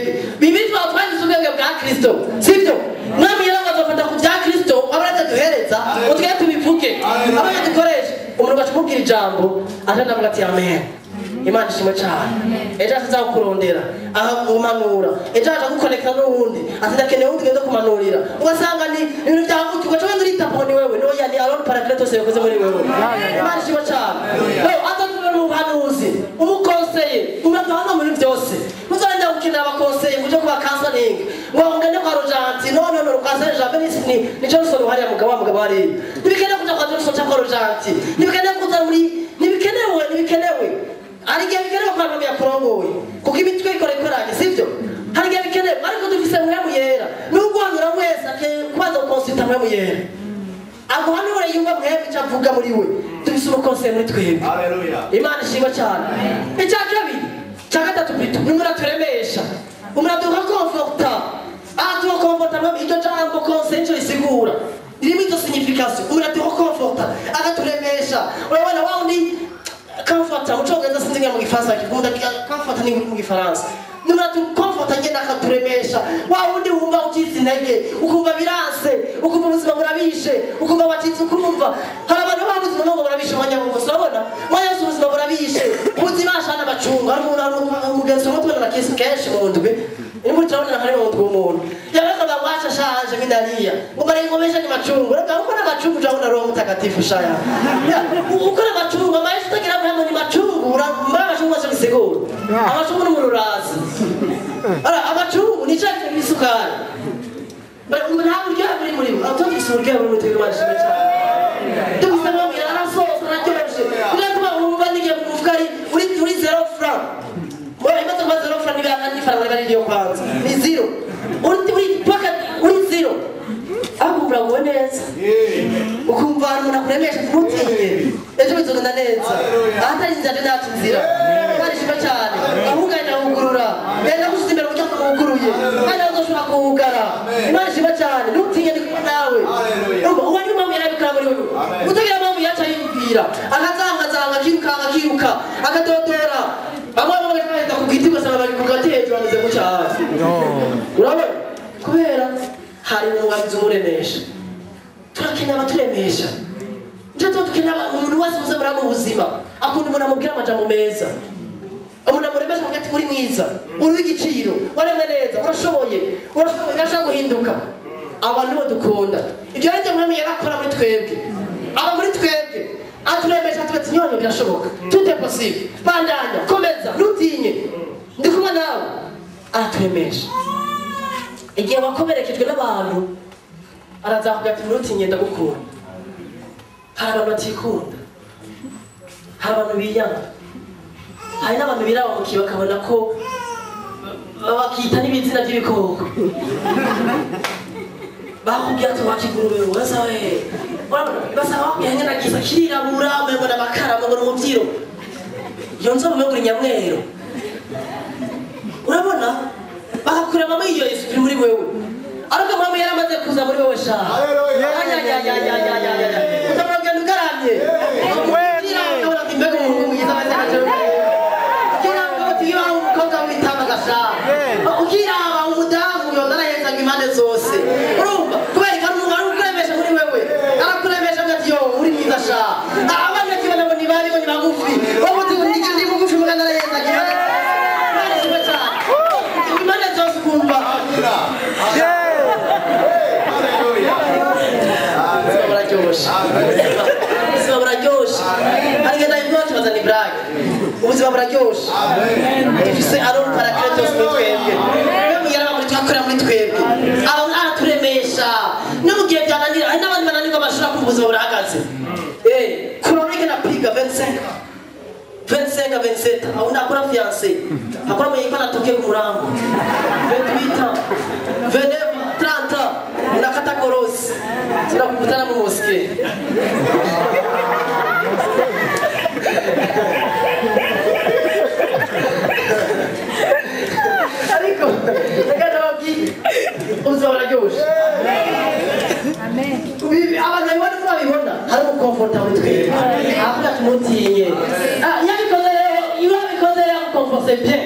twebwe. Bibiri twatwangiza ubwenge bwa Kristo, sibyo? Mwami yarangazofata ku bya Kristo abaraza duhereza utwe tubivuge abanye dukoresha. Umuntu gacumubwira ijambo atanavuga ati amen. Imana ishimwe cyane. Ejo aza kukurondera akakumanura, ejo aza gukonekta n'uwundi ati ndakeneye uwundi ngende kumanurira, ugasanga ni ibintu byaguti ugaca wenda urita ni wewe no yani Aaron Parakletos yakoze muri wewe. Imana ishimwe cyane. Aza umuhanuzi umukonseye umuntu muri byose. Muzarenda gukenera abakonseye kuje kuba counseling ngo ngende kwa Rojanti no no no kwa Saint Jean ni Johnson hariya mugabo wa mugabo hari. Nibikenewe kuja kwa Johnson cyangwa kwa Rojanti, nibikenewe kuza muri, nibikenewe nibikenewe. Hari igihe bikenewe kwa mama yakurongoye kuko imitwe ikora ikoranye, sivyo? Hari igihe bikenewe ariko dufise Mpwemu Yera. N'uguhanura wese kubanza gukonsulta Mpwemu Yera, aguhanure yumva Mpwemu icyo avuga muri we. Dufise umukonseye muri twebwe. Haleluya. Imana ishimwe cyane. Icya kabiri, icya gatatu plutôt, ni umuntu aturemesha, umuntu adukonforta, adukonforta. Iryo jambo conseil nico risigura, ririmo izo signification. Umuntu adukonforta akaturemesha. Urabona wa wundi comforta mu cyongereza sinzi ngira mu gifaransa bakikunda comforta ni mu gifaransa. Umuntu atukonforta ngenda akaturemesha. Wa wundi wumva ucitse intege, ukumva biranse, ukumva ubuzima burabishe, ukumva wacitse, ukumva hari abantu babuze ubuzima ngo burabishe umwanya wose. Urabona umwanya wose ubuzima burabishe, ubuzima ashana abacunga. Hari umuntu umugenzi umwe tubona kesi kenshi mu ndwi ni muri turabona hari mu ndwi umuntu yabaga bwacha shaje minalia ngo barengomesha ni macungu. Reka uko na macungu jaona Roho Mtakatifu shaya uko na macungu maisha utagira hamwe ni macungu. Uramba macungu acho bisigura amacungu ni mururazi. Ara amacungu ni cyo isukari. Nta buryohe buri muri bo. Atundi uburyohe buri muri twebwe bashimye cyane. Dufise ngo yarasosa araryoshe. Biratuma wumva n'igihe mu mufuka ari uri 0 franc. Mwe imaze kuba 0 franc niba n'ifaranga riba ririyo kwanza. Ni 0. Uri paka uri 0. Aho uraguwe neza. Ukumva hari umuntu akuremesha ntutinye. Ejo bizogenda neza. Ahatari inzira je ntacu inzira. Imana ishimwe cyane. Ahuganye ndahugurura. Yenda gushyize imbere uburyo bwuguruye. Kandi nawe uzoshobora kuwugara. Imana ishimwe cyane. Ntutinye ndi kumwe nawe. Uwo ni mpamvu yarabikora muri wewe. Utagira mpamvu yaca yibwira. Akazangazanga akiruka akiruka akadodora. Bamwe bamwe bagahita ku giti ugasanga bari ku gati hejuru bameze gutya hasi. Urabona? Kubera hari umwuga umuremesha. Turakeneye abaturemesha. Nje tukeneye umuntu wese uza muri mu buzima akunda umuntu amubwira amajambo meza. Umuntu amuremesha avuga ati uri mwiza, uri w'igiciro, waremwe neza, urashoboye, urashoboye, urashaka guhinduka. Abantu bo dukunda. Ibyo rero Mwami yarakora muri twebwe. Aba muri twebwe aturemesha atubetse nyone birashoboka. Tout est possible. Bandanya, komeza, ntutinye. Ndi kumwe nawe. Araturemesha. Igihe wakomerekejwe n'abantu arazakugira ati ntutinye ndagukunda. Hari abantu batikunda, hari abantu biyanga, hari n'abantu birabamukiye bakabona ko bakita n'ibizina by'ibikoko. Bakubwira ati wakigurube wasawe. Urabona basaba bakubwira na kisa kirirabura umengo n'amakara umengo n'umuvyiro. Iyo nzobe umengo ni nyamwero. Urabona bakakuremamo iyo esprit muri wewe. Ariko Mwami yaramaze kuza muri wewe sha. Haleluya. Utamugenda ugaramye. Ukabona ati mbega umuntu mwiza ameze nka jewe. Ukiraba ati iyo umukobwa witama gasha. Ukiraba umudamu yonarahenzaga impande zose. Urumva kubera ko umuntu arakuremesha muri wewe. Arakuremesha ati yo uri mwiza sha. Abana kibana ngo ni babi ngo ni bagufi. Wowe uti ndi mugufi mugana arahenzaga impande zose. Impande zose ukumva. Ubuzima buraryoshe. Arigenda imvuga kibaza ni blague. Ubuzima buraryoshe. Dufise Aaron Parakletos muri twebwe. Mwami yaraba muri twakora muri twebwe. Aba araturemesha. No mu gihe byananira hari n'abandi bananirwa bashobora kumva ubuzima burahagaze. Chronique na piga 25 25 27 aho nakora fiancé. Akora mwenye iko anatokea ku murango. 28 ans, 29 30 ans unakata korosi. Tunakukutana mu mosque. Ariko reka ndababwire ubuzima buraryoshe. Amen. Abantu babibona uko babibona hari umukomforta muri twebwe. Avuga ati mutinye. Iyo abikoze rero, iyo abikoze rero agukomforse bien.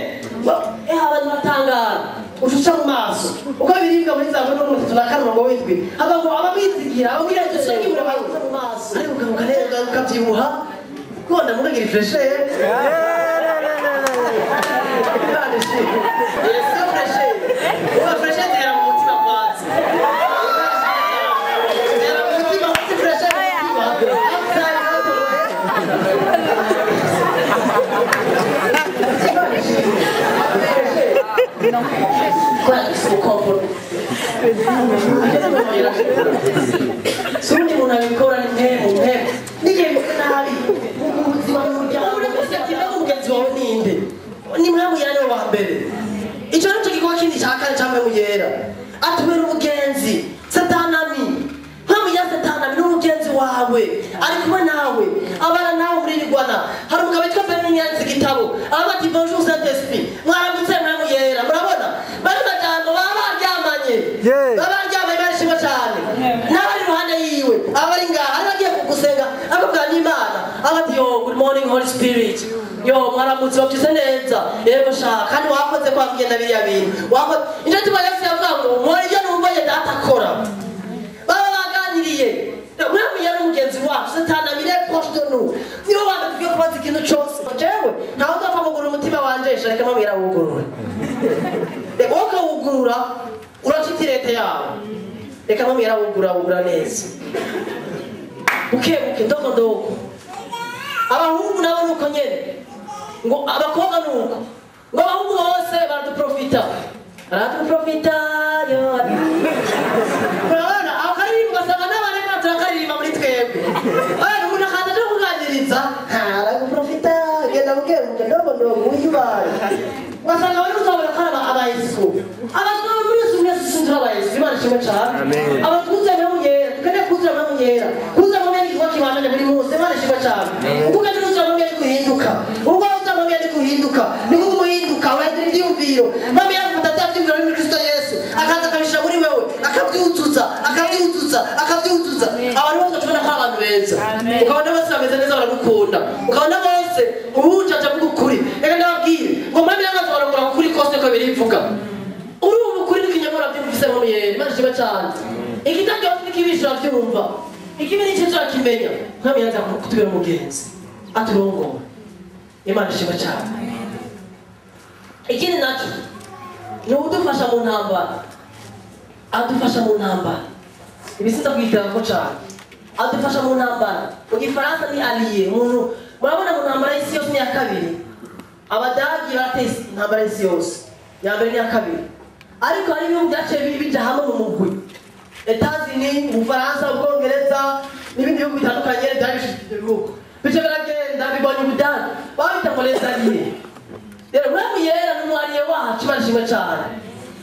Abantu batangara. Ushusha mu maso uko biribwa muri za 34:7 haba ngo abamwizigira abamwizigira mu maso ariko ukarenga ukabyibuha konda mukagira fresher Sundi umuntu abikora ni mpemu mpemu n'igihe bimeze nabi mu buzima mu muryango uramusatira umugenzi wawe ninde ni mpemu yera niwe wa mbere icyo nicyo gikorwa kindi cya kane cya mpemu yera atubera umugenzi satanami mpemu yera satanami ni umugenzi wawe ari kumwe nawe abana nawe muririgwana hari umugabo witwa Benny yanditse igitabo aravuga ati bonjour Saint Esprit mwaramutse mpemu yera murabona bari majambo baba baryamanye baba baryamanye barishimwe cyane n'abari iruhande yiwe abari ngaha ari bagiye kugusenga akubwira n'Imana abati yo good morning Holy Spirit yo mwaramutse wabyutse neza yego sha kandi wakoze kwa kugenda biriya bintu wakoze nicyo tuma Yesu yavuga ngo nkora ibyo numva ye data akora baba baganiriye mpemu yera umugenzi wacu satani amire proche de nous niwe wanda tugiye kubaza ikintu cyose jewe ntawe uzapfa kugurura umutima wanje sha reka mpemu yera awugurure reka wowe ukawugurura uracita irete yawe reka mpemu yera awugurura neza buke buke ndogo ndogo abahungu nabo nuko nyene ngo abakobwa nuko ngo abahungu bose baraduprofita baraduprofita yo urabona aho karirimba ugasanga n'abana turakaririmba muri twebwe abana umuntu akaza aje kuganiriza araguprofita genda buke buke ndogo ndogo wiyubare ugasanga bari kuzabona ko ari abayesu abazwa muri Yesu mwese sinzira abayesu Imana ishimwe cyane abatwuzuye mpemu yera tukeneye kuzura mpemu yera kuzura mpemu yera igikorwa kibandanya buri munsi Imana ishimwe cyane uko ugenda uzura mpemu yera guhinduka ubwo uzura mpemu yera guhinduka niko umuhinduka urahindura ibyiyumviro mpemu yera gufata bya byiyumviro biri muri Kristo Yesu akaza akabishyira muri wewe akabyuzuza akabyuzuza akabyuzuza abantu bose tubona ko ari abantu beza ukabona bose bameze neza baragukunda ukabona bose uwucaca avuga ukuri reka ndababwire ngo mpemu yera azabarongora ukuri kose ko birivuga urumva ukuri n'ikinyamura byumvise mpemu yera Imana ishimwe cyane ikitaryoshye n'ikibisha urabyumva ikibi n'icyiza urakimenya mpemu yera aza kutubera umugenzi aturongora Imana ishimwe cyane ikindi nacyo ni udufasha mu ntambara adufasha mu ntambara ibisinza kwitanga ko cyane adufasha mu ntambara mu gifaransa ni allié umuntu murabona mu ntambara y'isi yose n'iya kabiri abadagi barateye intambara y'isi yose ya mbere n'iya kabiri ariko hari ibihugu byaciye bija hamwe mu mugwi Etats-Unis Ubufaransa Ubwongereza n'ibindi bihugu bitandukanye byari bishyigikiye ibyo bihugu bice biragenda bibonye ubudagi babita ngo les alliés rero mpemu yera ni umwariye wacu Imana ishimwe cyane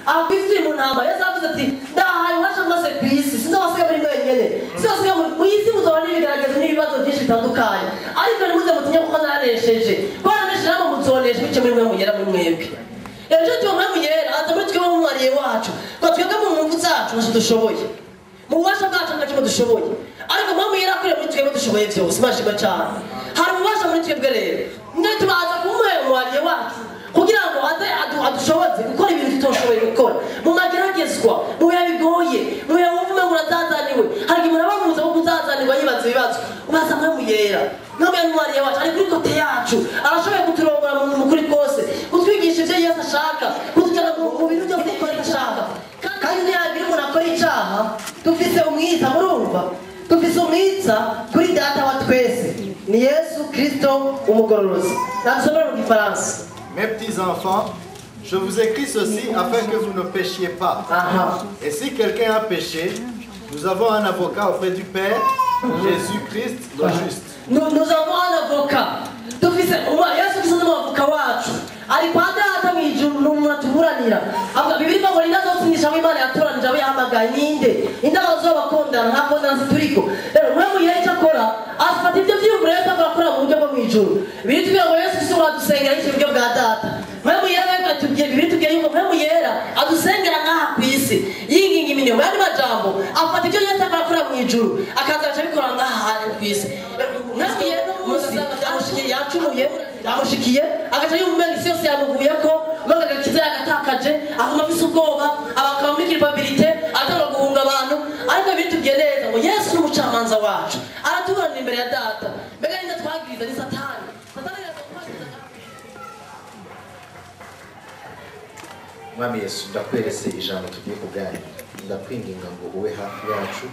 aho ku isi mu ntambara Yesu yavuze ati ndahaye ububasha bwose ku isi sinzabasiga muri mwenyene sinzabasiga mu isi muzobona n'ibigaragazo n'ibibazo byinshi bitandukanye ariko ntimuze mutinye kuko naranesheje kuko naranesheje namwe muzonesha bityo muri mpemu yera muri mwebwe rero icyo tuba mpemu yera aza muri twebwe nk'umwariye wacu ngo twebwe mu ngufu zacu ntacyo dushoboye mu bubasha bwacu nta kimwe dushoboye ariko mpemu yera akorera muri twebwe dushoboye byose Imana ishimwe cyane hari ububasha muri twebwe rero niyo tubaza kumuha umwariye wacu kugira ngo aze adushoboze gukora ibintu tutoshoboye gukora mu mageragezwa mu bihe bigoye mu bihe wumva umengo urazazaniwe hari igihe umuntu aba mu buzima bwo kuzazanirwa yibaza ibibazo ubaza mpemu yera mpemu yera n'umwariye wacu ari kuri kote yacu arashoboye kuturongora mu kuri kose kutwigisha ibyo Yesu ashaka kutujyana mu bintu byose Yesu ashaka kandi nihagira umuntu akora icyaha dufise umwiza murumva dufise umwiza kuri data wa twese ni Yesu Kristo umugororozi nasomera mu gifaransa. Mes petits enfants, je vous écris ceci afin que vous ne péchiez pas. Et si quelqu'un a péché, nous avons un avocat auprès du Père, Jésus-Christ le juste. Nous avons un avocat. Dufise Yesu Kristo ni umwavoka wacu ari kwa data mu ijuru ni umuntu atuburanira avuga Bibiliya ivuga ngo ninda azotsindisha abo Imana yatoranije abo yahamagaye ninde ninde azobakondana nta kondana zituriko rero mpemu yera icyo akora afata ibyo byiyumviro Yesu akora mu buryo bwo mu ijuru Bibiliya itubwira ngo Yesu Kristo aradusengera yicaye iburyo bwa data mpemu yera atubwira Bibiliya itubwira yuko mpemu yera adusengera nk'aha ku isi yinginga iminwa mu yandi majambo afata ibyo Yesu akora mu ijuru akaza agaca abikora nk'aha ku isi mpemu yera n'umunsi yacumuye yamushikiye agaca yumva umenga isi yose yamuguyeko umenga agakiza yagatakaje. yaratakaje, aguma afise ubwoba, abakaba muri culpabilité, atanga guhunga abantu. Ariko bitubwiye neza ngo Yesu ni umucamanza wacu, aratuburanira imbere ya Data. Mbega ninde twagiriza? Ni Satani. Satani yaratwagiriza. Mwami Yesu, ndakweretse ijambo tugiye kuganira. Ndakwinginga ngo ube hafi yacu,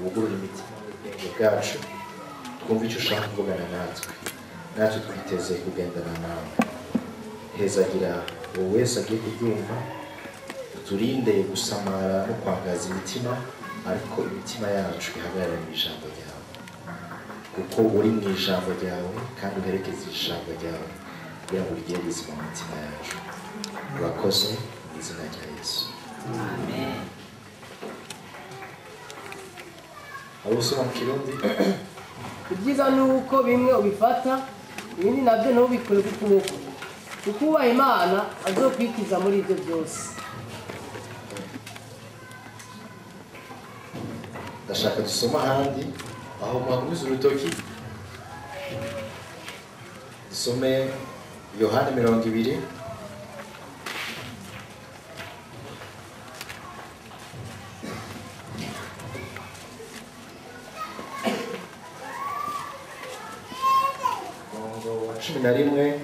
wugurure imitima n'ubwenge bwacu, twumve icyo ushaka kuvugana natwe, natwe twiteze kugendana nawe. Hezagira uwo wese agiye kubyumva, uturinde gusamara no kwangaza imitima, ariko imitima yacu ihagarare mu ijambo ryawe, kuko uri mu ijambo ryawe kandi uherekeze ijambo ryawe kugira ngo rigere rizima mu mitima yacu. Urakoze mu izina rya Yesu. Amen. Hari usoma mu Kirundi? Ibyiza ni uko bimwe ubifata, ibindi nabyo ntubikure ku kuboko, kuko ubaha Imana azokwikiza muri ibyo byose. Ndashaka dusoma ahandi aho mwagumiza urutoki, dusome Yohana 20. 11.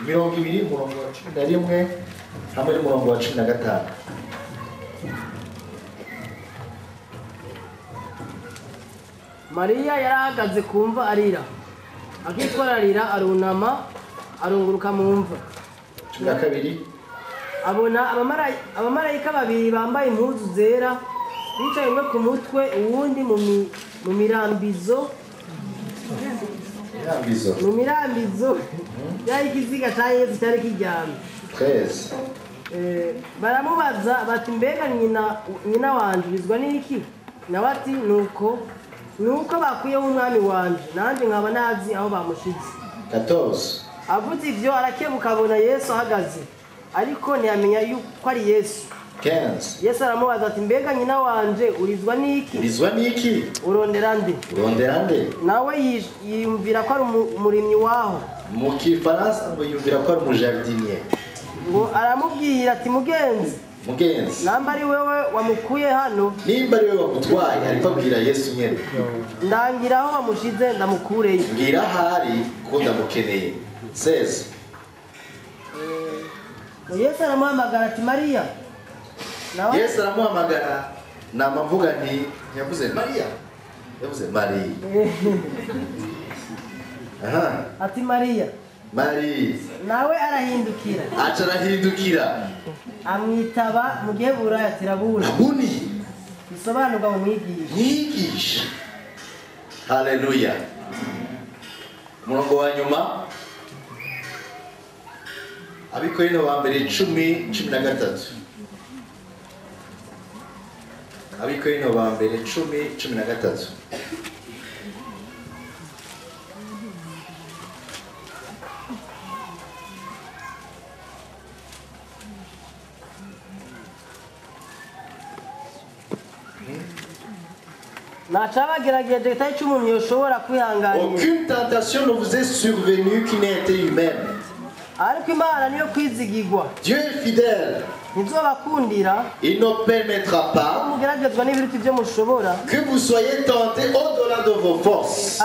20, umurongo wa 11 hamwe n'umurongo wa 15. Mariya yarahagaze kumva arira, akitwararira, arunama, arunguruka mu mva. 12. Abona abamarayika babiri bambaye impuzu zera, bicaye umwe ku mutwe uwundi mu mirambizo, yari ikiziga cya Yesu cyari kiryamye. 13. Baramubaza bati mbega nyina wanje urizwa n'iki? Nawe ati nuko bakuyeho umwami wanje, nanjye nkaba ntazi aho bamushize. 14. Avuze ivyo arakebuka abona Yesu ahagaze, ariko ntiyamenya yuko ari Yesu. 15. Yesu aramubaza ati mbega nyina wanje urizwa n'iki? Urizwa n'iki? Urondera nde? Urondera nde? Nawe yiyumvira ko ari umurimyi waho. Mu Kifaransa ngo yumvira ko ari umujardinier. Ngo aramubwira ati mugenzi, Mugenzi, namba ari wewe wamukuye hano, nimba ari wewe wamutwaye, ariko abwira Yesu nyene, ndangira aho bamushize ndamukureyo. Mbwira ahari ko ndamukeneye. 16. Yesu aramuhamagara ati Mariya. Yesu aramuhamagara, nama mvuga nti yavuze Mariya, yavuze Mariya. Aha. Ati Mariya. Mariya. Nawe arahindukira. Aca arahindukira. Amwitaba mu Giheburayo ati Rabuni. Rabuni. Bisobanurwa mu mwigisha. Mwigisha. Haleluya. Umurongo wa nyuma, Abakorinto ba mbere 10 13. Abakorinto ba mbere 10 13. Aucune tentation ne vous est survenue qui n'ait été humaine. Dieu est fidèle. Il ne permettra pas que vous soyez tentés au-delà de vos forces.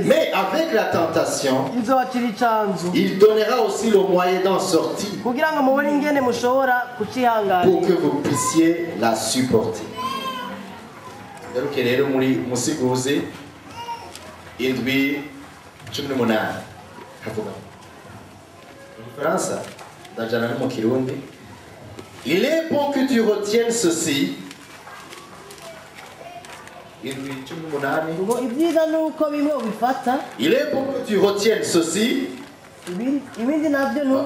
Mais avec la tentation, il donnera aussi le moyen d'en sortir pour que vous puissiez la supporter. Rero muri Musiguzi 7 18 havuga mu Gifaransa, ndajana no mu Kirundi. Il est bon que tu retiennes ceci. 7 18. Ngo ibyiza nuko bimwe ubifata. Il est bon que tu retiennes ceci. Ibindi nabyo nu.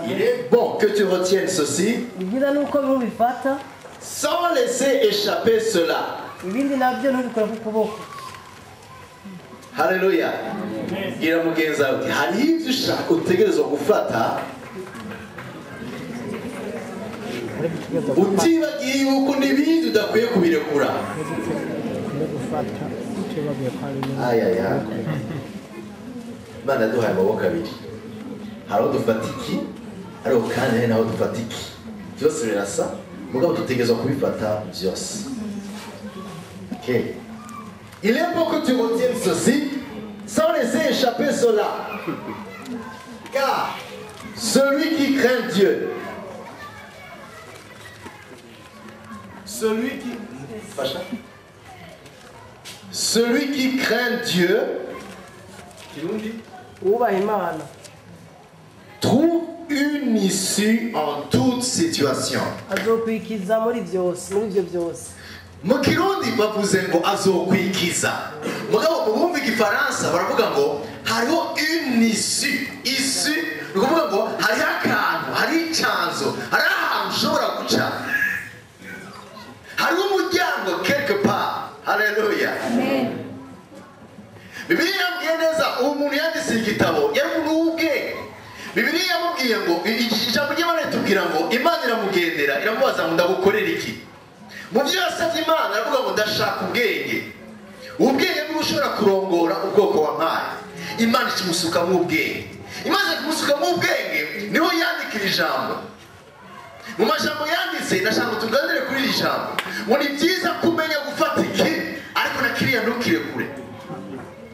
Il est bon que tu retiennes ceci. Ibyiza nuko bimwe ubifata. Sans laisser échapper cela. Ibindi nabyo ntubikora ku kuboko. Haleluya. Gira mugenzi wawe uti hari ibyo ushaka utegerezwa gufata. Utibagiye yuko n'ibindi udakwiye kubirekura. Ayaya, Imana yaduhaye amaboko abiri, hari aho dufata iki ariko kandi hari n'aho dufata iki, byose birasa mugabo tutegerezwa kubifata byose. Okay. Il est bon que tu retiennes ceci sans laisser échapper cela, car celui qui craint Dieu, celui qui craint Dieu trouve une issue en toute situation. Mu Kirundi bavuze ngo azokwikiza, mugabo mu bumva igifaransa baravuga ngo hariho une issue. Issue ni ukuvuga ngo hariho akantu, hariho icanzo, hariho ahantu ushobora guca, hariho umuryango quelque part. Haleluya. Bibiliya yambwiye neza, uwo muntu yanditse igitabo yari umuntu w'ubwenge. Bibiliya yamubwiye ngo, ijambo ry'Imana ritubwira ngo Imana iramugendera iramubaza ngo ndagukorera iki? Mu byo yasabye Imana aravuga ngo ndashaka ubwenge. Ubwenge bwo ushobora kurongora ubwoko wampaye. Imana ikimusukamo ubwenge. Imaze kumusukamo ubwenge niho yandikira ijambo. Mu majambo yanditse ndashaka tuganire kuri iri jambo. Ngo ni byiza kumenya gufata iki ariko na kiriya ntukirekure.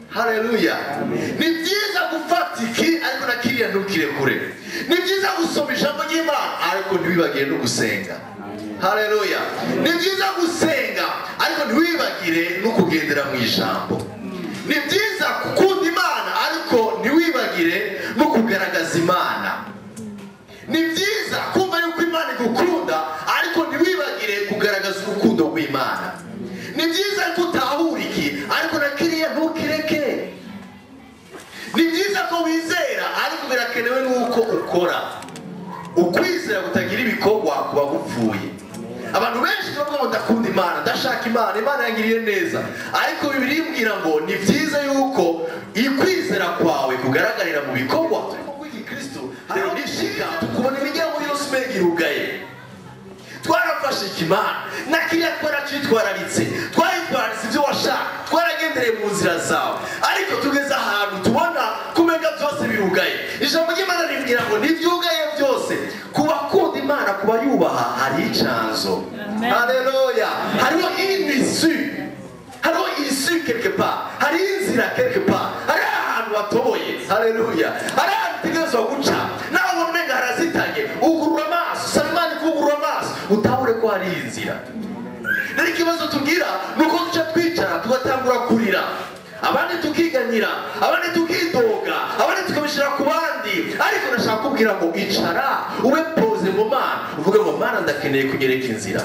Haleluya. Ni byiza gufata iki ariko na kiriya ntukirekure. Ni byiza gusoma ijambo ry'Imana ariko ntiwibagire no gusenga. Haleluya. Ni byiza gusenga ariko ntiwibagire no kugendera mu ijambo. Ni byiza gukunda Imana ariko ntiwibagire no kugaragaza Imana. Ni byiza kumva yuko Imana igukunda ariko ntiwibagire kugaragaza urukundo rw'Imana. Ni byiza ko utahura iki ariko na kiriya ntukireke. Ni byiza ko wizera ariko birakenewe nuko ukora. Ukwizera kutagira ibikorwa kuba gupfuye. Abantu benshi bavuga ngo ndakunda Imana, ndashaka Imana, Imana yangiriye neza, ariko Bibiliya imbwira ngo ni byiza yuko ikwizera kwawe kugaragarira mu bikorwa. Turimo kwiga Kristo, hariho nishika tukubona imiryango yose umenga irugaye. Twarafashe ikimana na kiriya twaracitwararitse, twaritwararitse ibyo washaka, twaragendereye mu nzira zawe, ariko tugeze ahantu tubona kumenga byose birugaye. Ijambo ry'Imana rimbwira ngo ntibyugaye byose, ku bakunda Imana, ku bayubaha hari icanzo. Haleluya. Hariho une issue, hariho issue quelque part, hari inzira quelque part, hari ahantu batoboye. Haleluya. Hari ahantu utegerezwa guca nawe ubona umenga harazitanye, ugurura amaso, saba Imana ikugurura amaso utahure ko hari inzira. Rero ikibazo tugira ni uko duca twicara tugatangura kurira, abandi tukiganyira, abandi tukidoga, abandi tukabishira ku bandi, ariko ndashaka kubwira ngo icara ube pose mu Mana, uvuge ngo Mana ndakeneye kunyereka inzira.